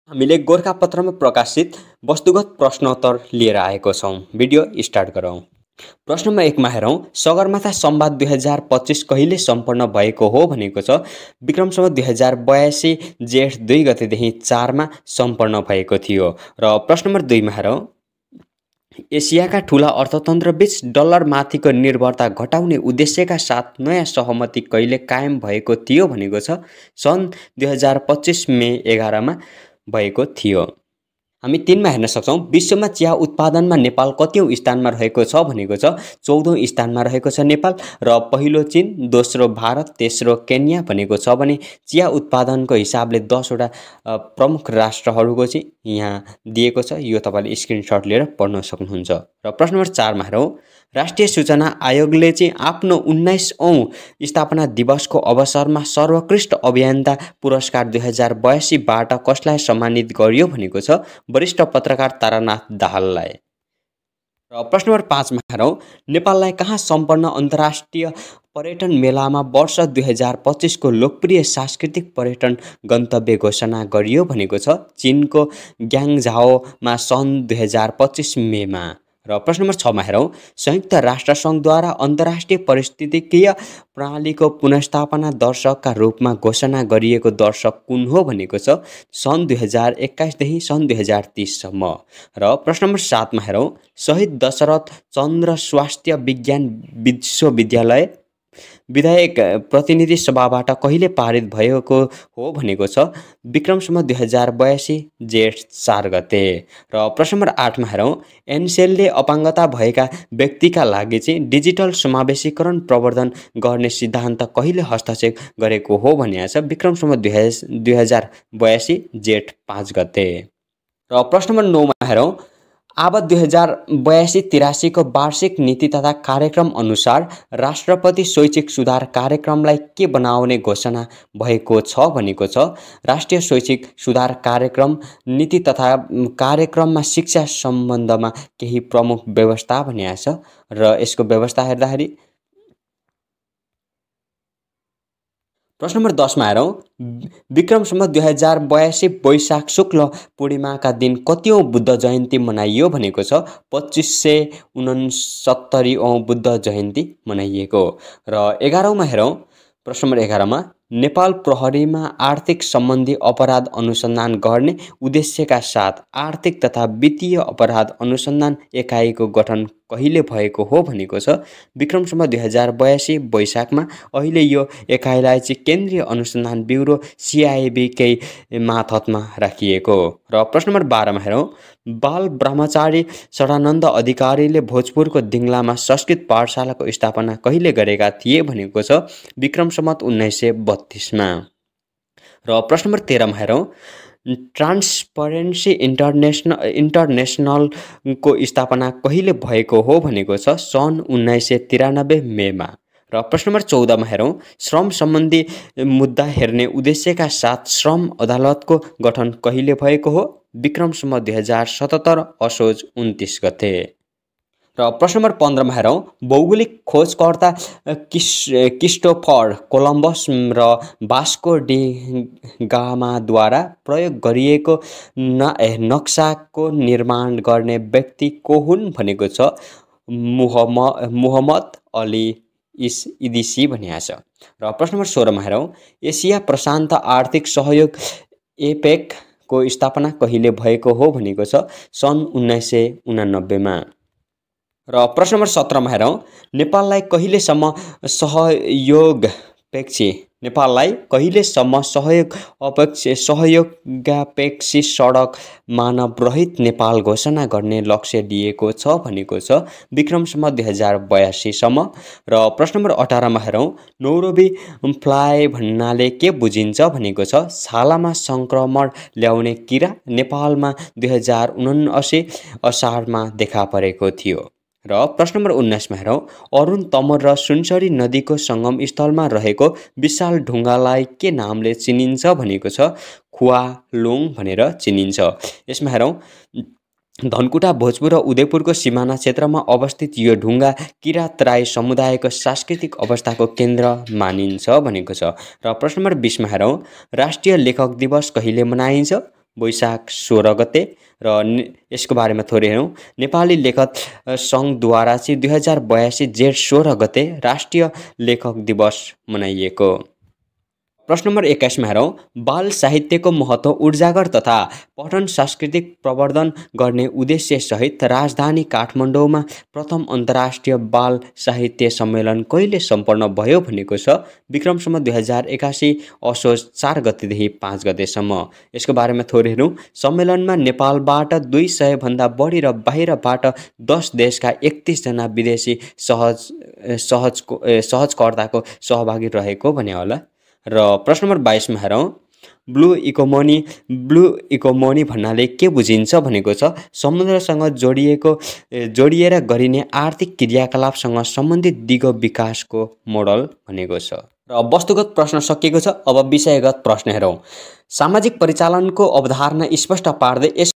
हामीले गोरखापत्रमा प्रकाशित वस्तुगत प्रश्नोत्तर लिएर आएको छौँ। भिडियो स्टार्ट गरौँ। प्रश्न नम्बर 1 मा हेरौँ, सगरमाथा संवाद 2025 कहिले सम्पन्न भएको हो भनेको छ। विक्रम सम्वत 2082 जेठ 2 गतेदेखि 4 मा सम्पन्न भएको थियो। र प्रश्न नम्बर 2 मा हेरौँ, एसियाका ठूला अर्थतन्त्रबीच डलरमाथिको निर्भरता घटाउने उद्देश्यका साथ नयाँ सहमति कहिले कायम भएको थियो भनेको छ। सन् 2025 मे 11 मा भएको थियो। हामी 3 मा हेर्न सक्छौँ, विश्वमा चिया उत्पादनमा नेपाल कतिौं स्थानमा रहेको छ भनेको छ। 14औं स्थानमा रहेको छ नेपाल। र पहिलो चीन, दोस्रो भारत, तेस्रो केन्या भनेको छ भने चिया उत्पादनको हिसाबले 10 वटा प्रमुख राष्ट्रहरूको चाहिँ यहाँ दिएको छ। यो तपाईले स्क्रिनशट लिएर पढ्न सक्नुहुन्छ। र प्रश्न नम्बर 4 मा हेरौँ, राष्ट्रिय सूचना आयोगले चाहिँ आफ्नो 19औं स्थापना दिवसको अवसरमा सर्वोत्कृष्ट अभियन्ता पुरस्कार 2082 बाट कसलाई सम्मानित गर्यो भनेको छ। वरिष्ठ पत्रकार तारानाथ दाहाललाई। र प्रश्न नम्बर 5 मा हेरौँ, नेपाललाई कहाँ सम्पन्न अन्तर्राष्ट्रिय पर्यटन मेलामा वर्ष 2025 को लोकप्रिय सांस्कृतिक पर्यटन गन्तव्य घोषणा गरियो भनेको छ। चीनको ग्याङ्जाओमा सन् 2025 मेमा। र प्रश्न नम्बर 6 मा हेरौँ, संयुक्त राष्ट्रसङ्घद्वारा अन्तर्राष्ट्रिय पारिस्थितिकीय प्रणालीको पुनर्स्थापना दशकका रूपमा घोषणा गरिएको दशक कुन हो भनेको छ। सन् 2021 देखि सन् 2030 सम्म। र प्रश्न नम्बर 7 मा हेरौँ, शहीद दशरथ चन्द्र स्वास्थ्य विज्ञान विश्वविद्यालय विधायक प्रतिनिधि सभाबाट कहिले पारित भएको हो भनेको छ। विक्रम सम्वत 2082 जेठ 4 गते। र प्रश्न नम्बर 8 मा हेरौँ, एनसेलले अपाङ्गता भएका व्यक्तिका लागि चाहिँ डिजिटल समावेशीकरण प्रवर्धन गर्ने सिद्धान्त कहिले हस्तक्षेप गरेको हो भनेको छ। विक्रम सम्वत 2082 जेठ 5 गते। र प्रश्न नम्बर 9 मा हेरौँ, आबद्ध 2082-83 को वार्षिक नीति तथा कार्यक्रम अनुसार राष्ट्रपति शैक्षिक सुधार कार्यक्रमलाई के बनाउने घोषणा भएको छ भनेको छ। राष्ट्रिय शैक्षिक सुधार कार्यक्रम नीति तथा कार्यक्रममा शिक्षा सम्बन्धमा केही प्रमुख व्यवस्था भनिएको छ। र यसको व्यवस्था हेर्दाखेरि प्रश्न नम्बर 10 मा हेरौँ, विक्रम सम्वत 2082 वैशाख शुक्ल पूर्णिमाका दिन कतिौं बुद्ध जयन्ती मनाइयो भनेको छ। 2569औं बुद्ध जयन्ती मनाइएको। र 11औं मा हेरौँ, प्रश्न नम्बर 11 मा, नेपाल प्रहरीमा आर्थिक सम्बन्धी अपराध अनुसन्धान गर्ने उद्देश्यका साथ आर्थिक तथा वित्तीय अपराध अनुसन्धान एकाइको गठन कहिले भएको हो भनेको छ। विक्रम सम्वत 2082 वैशाखमा। अहिले यो एकाइलाई चाहिँ केन्द्रीय अनुसन्धान ब्युरो CIB कै मातहतमा राखिएको। र प्रश्न नम्बर 12 मा हेरौँ, बाल ब्रह्मचारी सदानन्द अधिकारीले भोजपुरको दिङलामा संस्कृत पाठशालाको स्थापना कहिले गरेका थिए भनेको छ। विक्रम सम्वत 1932 मा। र प्रश्न नम्बर 13 मा हेरौँ, ट्रान्सपरेन्सी इन्टरनेसनल को स्थापना कहिले भएको हो भनेको छ। सन् 1993 मेमा। र प्रश्न नम्बर 14 मा हेरौँ, श्रम सम्बन्धी मुद्दा हेर्ने उद्देश्यका साथ श्रम अदालतको गठन कहिले भएको हो। विक्रम सम्वत 2077 असोज 29 गते। र प्रश्न नम्बर 15 मा हेरौँ, भौगोलिक खोजकर्ता क्रिस्टोफर कोलम्बस र वास्को डी गामाद्वारा प्रयोग गरिएको नक्साको निर्माण गर्ने व्यक्ति को हुन् भनेको छ। मुहम्मद अली इदिसी भनिएको छ। र प्रश्न नम्बर 16 मा हेरौँ, एसिया प्रशान्त आर्थिक सहयोग एपेक को स्थापना कहिले भएको हो भनेको छ। सन् 1989 मा। र प्रश्न नम्बर 17 मा हेरौँ, नेपाललाई कहिलेसम्म सहयोगापेक्षी सडक मानवरहित नेपाल घोषणा गर्ने लक्ष्य लिएको छ भनेको छ। विक्रम सम्वत 2082 सम्म। र प्रश्न नम्बर 18 मा हेरौँ, नौरोबी फ्लाइ भन्नाले के बुझिन्छ भनेको छ। छालामा संक्रमण ल्याउने किरा नेपालमा 2079 असारमा देखा परेको थियो। र प्रश्न नम्बर 19 मा हेरौँ, अरुण तमोर र सुनसरी नदीको सङ्गम स्थलमा रहेको विशाल ढुङ्गालाई के नामले चिनिन्छ भनेको छ। खुवालुङ भनेर चिनिन्छ। यसमा हेरौँ, धनकुटा, भोजपुर र उदयपुरको सिमाना क्षेत्रमा अवस्थित यो ढुङ्गा किरात राई समुदायको सांस्कृतिक अवस्थाको केन्द्र मानिन्छ भनेको छ। र प्रश्न नम्बर 20 मा हेरौँ, राष्ट्रिय लेखक दिवस कहिले मनाइन्छ। वैशाख 16 गते र यसको बारेमा थोरै हेरौँ। नेपाली लेखक सङ्घद्वारा चाहिँ 2082 जेठ 16 गते राष्ट्रिय लेखक दिवस मनाइएको। प्रश्न नम्बर 21 मा हेरौँ। बाल साहित्यको महत्त्व उजागर तथा पठन सांस्कृतिक प्रवर्धन गर्ने उद्देश्यसहित राजधानी काठमाडौँमा प्रथम अन्तर्राष्ट्रिय बाल साहित्य सम्मेलन कहिले सम्पन्न भयो भनेको छ विक्रम सम्वत 2081 असोज 4 गतेदेखि 5 गतेसम्म। यसको बारेमा थोरै हेरौँ। सम्मेलनमा नेपालबाट 200 भन्दा बढी र बाहिरबाट 10 देशका 31 जना विदेशी सहजकर्ताको सहभागी रहेको भने होला। र प्रश्न नम्बर 22 मा हेरौँ। ब्लू इकोनोमी भन्नाले के बुझिन्छ भनेको छ समुद्रसँग जोडिएर गरिने आर्थिक क्रियाकलापसँग सम्बन्धित दिगो विकासको मोडल भनेको छ। र वस्तुगत प्रश्न सकिएको छ। अब विषयगत प्रश्न हेरौँ। सामाजिक परिचालनको अवधारणा स्पष्ट पार्दै